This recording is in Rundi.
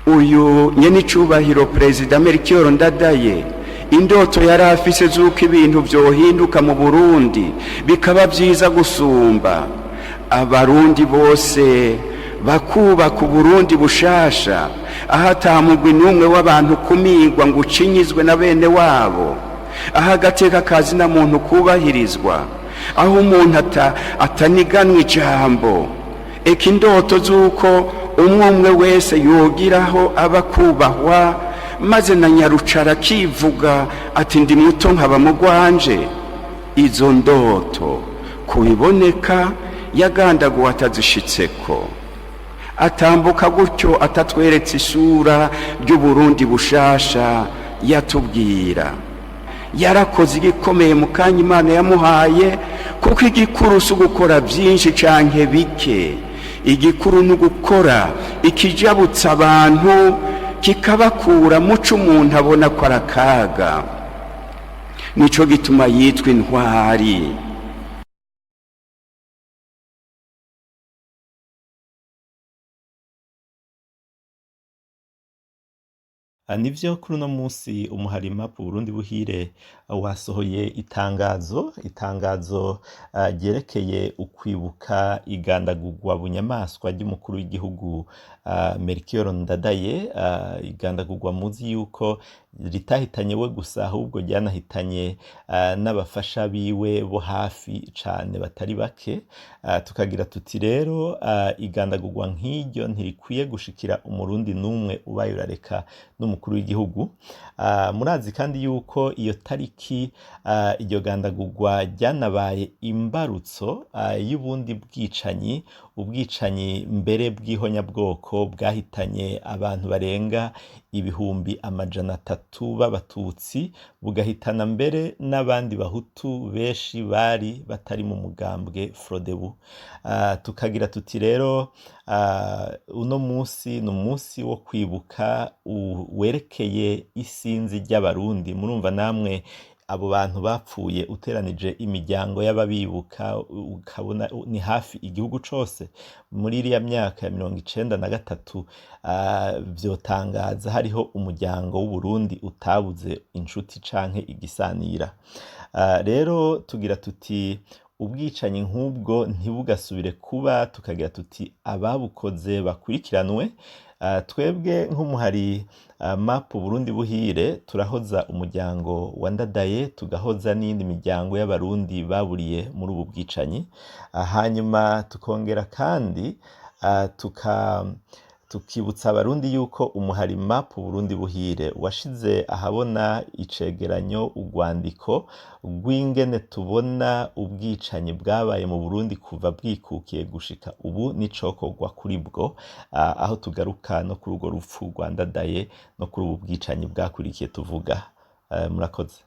Uyu nyenicubahiro Perezida Melchior Ndadaye, indoto yari afise z'uko ibintu vyohinduka mu Burundi bikaba vyiza gusumba, Abarundi bose bakubaka Uburundi bushasha, aho ata mugwi n'umwe w'abantu kumigwa ngo ucinyizwe na bene wabo, aho agateka kazina muntu kubahirizwa, aho umuntu ataniganwa ijambo, eka indoto z'uko umwe umwe wese yogiraho aba kubahwa, maze na nyarucara akivuga ati: "Ndi muto nkaba mugwanje." Izo ndoto kubiboneka yagandaguwe atazishitseko, atambuka gutyo atatweretse isura ry'Uburundi bushasha yatubwira. Yarakoze igikomeye mu kanya Imana yamuhaye, kuko igikuru si ugukora byinshi canke bike, igikuru ni ugukora ikijabutsa abantu kikabakura muco umuntu abona ko ari akaga. Nico gituma yitwa intwari. Nivyo, kuri uno musi umuhari MAP Burundi Buhire wasohoye itangazo ryerekeye ukwibuka igandagurwa bunyamaswa ry'umukuru w'igihugu Melchior Ndadaye, igandagurwa muzi yuko ritahitanye we gusa, ahubwo ryanahitanye n'abafasha biwe bo hafi cane batari bake. Tukagira tuti rero igandagurwa nk'iryo ntirikwiye gushikira Umurundi n'umwe, ubaye urareka n'umukuru w'igihugu. Murazi kandi yuko iyo tariki iryo gandagurwa ryanabaye imbarutso y'ubundi bwicanyi, ubwicanyi mbere bw'ihonyabwoko bwahitanye abantu barenga 300,000 b'Abatutsi, bugahitana mbere n'abandi Bahutu benshi bari batari mu mugambwe Frodebu. Tukagira tuti rero uno musi ni umunsi wo kwibuka werekeye isinzi ry'Abarundi. Murumva namwe abo bantu bapfuye, uteranije imiryango y'ababibuka, ukabona ni hafi igihugu cose muri iriya myaka ya 93. Vyotangaza hariho umuryango w'Uburundi utabuze inshuti canke igisanira. Rero tugira tuti ubwicanyi nk'ubwo ntibugasubire kuba, tukagira tuti ababukoze bakurikiranwe. Twebwe nk'umuhari MAP Burundi Buhire turahoza umuryango wa Ndadaye, tugahoza n'iyindi miryango y'Abarundi baburiye muri ubu bwicanyi. Hanyuma tukongera kandi tukibutsa Abarundi yuko umuhari MAP Burundi Buhire washize ahabona icegeranyo, urwandiko rw'ingene tubona ubwicanyi bwabaye mu Burundi kuva bwikukiye gushika ubu n'icokorwa kuri bwo, aho tugaruka no kuri urwo rupfu rwa Ndadaye no kuri ubu bwicanyi bwakurikiye tuvuga. Murakoze.